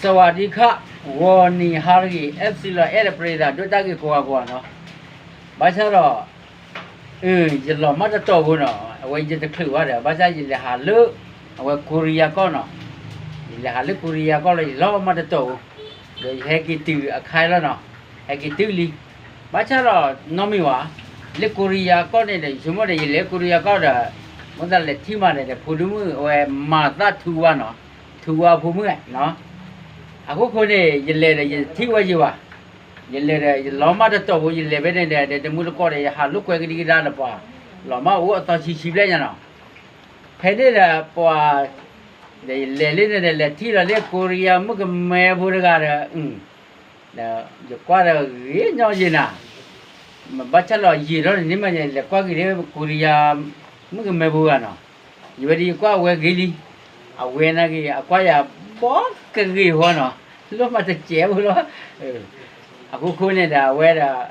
စဝၤဒံခး ဂီၤနံၤဟါတဂ့ၤ အဲၣ်စံလီၤအဲၣ်ဒီးပရ့သးဒိၣ်တၢ်ဂ့ၤကိးဂၤကိးဂၤနီၤ, ဘၣ်ဆၣ်ဒီး ယလီၤမၢ်တတီၢ်ဖိနီၤ, အဝဲယတချုးဘၣ်ဒီး ဘၣ်ဆၣ်ယလဲၤဟးလၢ အဝဲကိရံယါကီၢ်နီၤ, ယလဲၤဟးလၢကိရံယါကီၢ်လီၤ ယလီၤမၢ်တတီၢ်ဖိ, ဒီးယဟဲက့ၤတုၤအခါလီၤနီၤ, ဟဲက့ၤတုၤလံ, ဘၣ်ဆၣ်ဒီးနီတမံၤဝဲ, လၢကိရံယါကီၢ်န့ၣ်ဒီး ယဆိကမိၣ်ဒီး ယလဲၤကိရံယါကီၢ်ဒီး မိၣ်သးလဲၤထံၣ်မးဒီး ဖိဒိၣ်မုၣ်အဝဲမၤသးထူဝါနီၤ, ထူဝါဖိမုၣ်နီၤ, အခိၣ်ဃိန့ၣ် ယလဲၤဒီးယထံၣ်ဝဲယံၤဘၣ်, ယလဲၤဒီးယလီၤမၢ်တတီၢ်ဖိ ယလဲၤဖဲန့ၣ်ဒီး ဒီးတမုၢ်တကိးဒီး ယဟးလိာ်ကွဲကဒံကဒါဒီးပှၤ လီၤမၢ်အိၣ်အသီဆံဆံဘျဲၣ်ညါနီၤ, ဖဲန့ၣ်ဒီးပှၤ ဒီးယလဲၤလၢန့ၣ်ဒီး လဲၤထံၣ်လီၤလၢကိရံယါမုၣ်ကမဲဖိတဂၤဒီး ဒီးယကွၢ်ဒီးဂ့ၤညီယံၤနၤ, မ့ၢ်ဘၣ်ဆၣ်လီၤယံာ်ထီၣ်န့ၣ် မ့ၢ်လဲၤကွၢ်က့ၤလၢကိရံယါ မုၣ်ကမဲဖိဂၤနီၤ, ယဝဲဒၣ်ယကွၢ်အဝဲဂ့ၤလံ, အဝဲနာ်က့ၤ အကွၢ်ယၤဘီကဂ့ၤဃီနီၤ, လိၣ်မးတစဲးဖိလီၤ, အခိၣ်ဃိန့ၣ်ဒီး အဝဲဒီး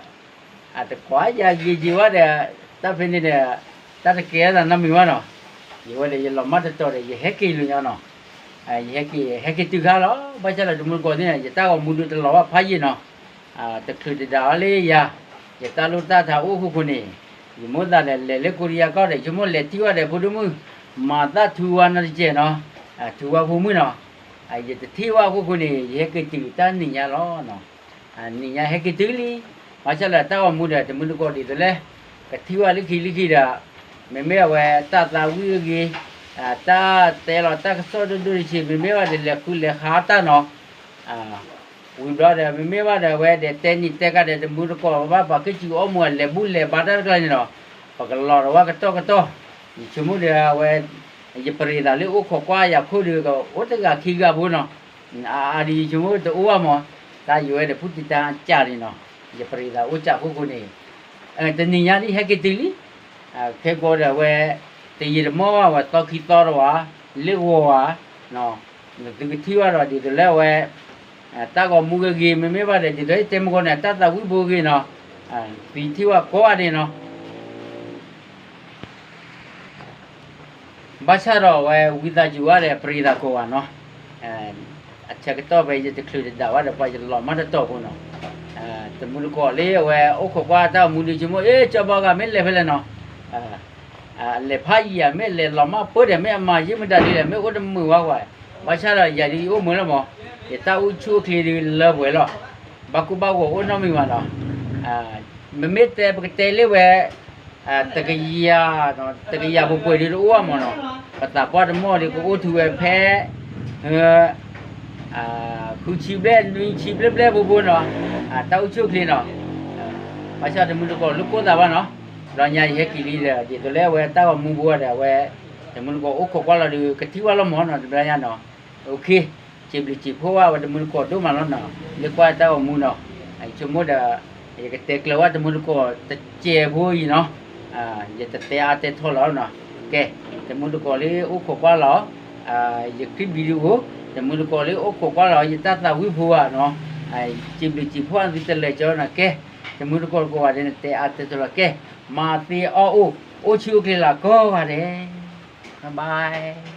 အတကွၢ်ယၤဂ့ၤက့ၤဝဲဒီး တၢ်ဖဲန့ၣ်ဒီး တၢ်တကဲသးနီတမံၤဘၣ်နီၤ, ယဝဲဒီးယလီၤမၢ်တတီၢ်ဒီး ယဟဲက့ၤလၢညါနီၤ, ယဟဲက့ၤ ဟဲက့ၤတုၤခါလီၤ, ဘၣ်ဆၣ်ဒီးတမုၢ်တကိးသ့ၣ်န့ၣ် ယတၢ်ဂီၤမူဒုးတလီၤဘၣ်ဖးယံာ်နီၤ, တချုးတဒၣ်အီၤလၢယၤ, ယတၢ်လိၣ်တၢ်ထးအိၣ်အခိၣ်ဃိန့ၣ်, ယမိၣ်သးဒီးလဲၤလၢကိရံယါကီၢ်ဒီး ယဆိကမိၣ်လဲၤထံၣ်ဝဲဒီးဖိဒိၣ်မုၣ် မၤသးထူဝါနီတစဲးနီၤ, ထူဝါဖိမုၣ်နီၤ, ယတထံၣ်ဝဲအခိၣ်ဃိန့ၣ် ယဟဲက့ၤတုၤတၢ်နံၤညါလီၤ. နံၤညါဟဲက့ၤတုၤလံ, ဘၣ်ဆၣ်လၢတၢ်ဂီၤမူဒီး တမုၢ်တကိးဒ်သိးလဲၣ်, ကထံၣ်ဝဲလၢခံလၢခံဒီး မ့မ့ၢ်အဝဲတၢ်သးဝံၣ်အဂ့ၤ, တၢ်တဲလီၤတၢ်ကစီၣ်ဒိၣ်ဒိၣ်တဆံး မ့မ့ၢ်ဘၣ်ဒီးလဲၤဃုလဲၤဟးတၢ်နီၤ, ဝံၤဘျီဒီး မ့မ့ၢ်ဘၣ်ဒီး အဝဲဒီးတဲနံၤတဲကါဒီး တမုၢ်တကိးဘၣ်ပှၤကစၢ်အီၣ်မူအလဲၤဘူၣ်လဲၤဘါတၢ်တကျါန့ၣ်ဒီး ပကလီၤဒီးဝဲကတီၢ်ကတီၢ်, ယဆိကမိၣ်ဒီးအဝဲ ယပရ့သးလၢအိၣ်ခိးကွၢ်ယၤခိၣ်ဒီး ကအိၣ်တဂၤခံဂၤဖိနီၤ, အအါဒီးယဆိကမိၣ်တအိၣ်ဘၣ်မး, တၢ်ယဝဲဒီးဖုတံတၢ်ကၢ်န့ၣ်နီၤ, ယပရ့သးအိၣ်ကၢ်ခိၣ်ဃိန့ၣ်, တနံၤညါဒ်ဟဲက့ၤတုၤလံ, ခဲကိးဒီးအဝဲ တယံာ်တမီၢ်ဘၣ်ဝဲသီခံသီတဝဲ, လၢဂီၤဧါ, သုကထံၣ်ဘၣ်ဒီးဒ်သိးလၢအဝဲ တၢ်ဂီၤမူဂ့ၤဂ့ၤ မ့မ့ၢ်ဘၣ်ဒီး ဒ်သိးတဲမကီန့ၣ် တၢ်သးဝံၣ်ဖိဂ့ၤနီၤ, သုထံၣ်ဘၣ်ကိးဂၤဒဲးနီၤ, ဘၣ်ဆၣ်ဒီးအဝဲဝံသးစူၤဝဲဒီး ပရ့သးကိးဂၤနီၤ, အဆၢကတီၢ်ဖဲယတချုးတဒၣ်ဝဲဒီး ပှၤယလီၤမၢ်တတီၢ်ဖိနီၤ, တမုၢ်တကိးလၢအဝဲအိၣ်ခိးကွၢ်တၢ်ဂီၤမူဒုး ဆိကမိၣ် အ့ ကၠီဘီဂၤမ့ၢ်လဲၤဖဲလဲၣ်နီၤ, လဲၤဖးယံာ်ဧါ မ့ၢ်လဲၤလီၤမၢ်ပၢၢ်ဒီး မ့ၢ်အမၤယံာ်မတၤဒ်လဲၣ် မ့ၢ်အိၣ်တမုာ်ဝဲကွၢ်, ဘၣ်ဆၣ်ဒီးယၤဒ်ယအိၣ်မုာ်လီၤမး, ယတၢ်အိၣ်ဆူၣ်အိၣ်ချ့ဒုးလၢပှဲၤလီၤ, ဘၣ်ကူဘၣ်ဂီၤအိၣ်နီတမံၤဘၣ်နီၤ, မ့မ့ၢ်တဲပကတဲလၢဝဲ တကယၤ, တကယၤပှဲၤပှဲၤဒုးတအိၣ်ဘၣ်မးနီၤ, ပသးပှၢ်တမီၢ်ဒီးကအိၣ်ထူဝဲဖဲ ဃုဆံဘျဲၣ် နွံဆံဘျဲၣ်ဘျဲၣ်ဖိဖိနီၤ, တၢ်အိၣ်ဆူၣ်အိၣ်ချ့နီၤ, ဘၣ်ဆၣ်တမုၢ်တကိးလိၣ်ကိၢ်သးဘၣ်နီၤ, ဘျီညါယဟဲက့ၤလံဒီး ဒ်သိးလၢအဝဲတၢ်ဂီၤမူဖိဒီး အဝဲ တမုၢ်တကိးအိၣ်ခိးကွၢ်လီၤဒီး ကထံၣ်ဝဲလီၤမးနီၤ တဘျီညါနီၤ, စံးဘျုးစံးဖှိၣ်ဘၣ်ဝဲတမုၢ်တကိးဒိၣ်မးလီၤနီၤ, လၢကွၢ်တၢ်ဂီၤမူနီၤ, ဆိကမိၣ်ဒီး ယကတဲကျၢၤဝဲတမုၢ်တကိးတစဲးဖိအံၤနီၤ, ယတတဲအါတဲထီၣ်လီၤနီၤ, ကဲ, တမုၢ်တကိးလၢအိၣ်ခိးကွၢ်လီၤ ယ clip video တမုၢ်တကိးလၢအိၣ်ခိးကွၢ်လီၤ ယတၢ်သးဝံၣ်ဖိဧါနီၤ, စံးဘျုးစံးဖှိၣ်သုတလၢာ်ကၠီနီၤ, ကဲ, တမုၢ်တကိးတကိးဂၤဒဲးန့ၣ် တဲအါတဲထီၣ်လီၤ ကဲ, မၤသ့အီၣ်အိၣ်, အိၣ်ဆူၣ်အိၣ်ချ့လၢကိးဂၤဒဲး, bye bye.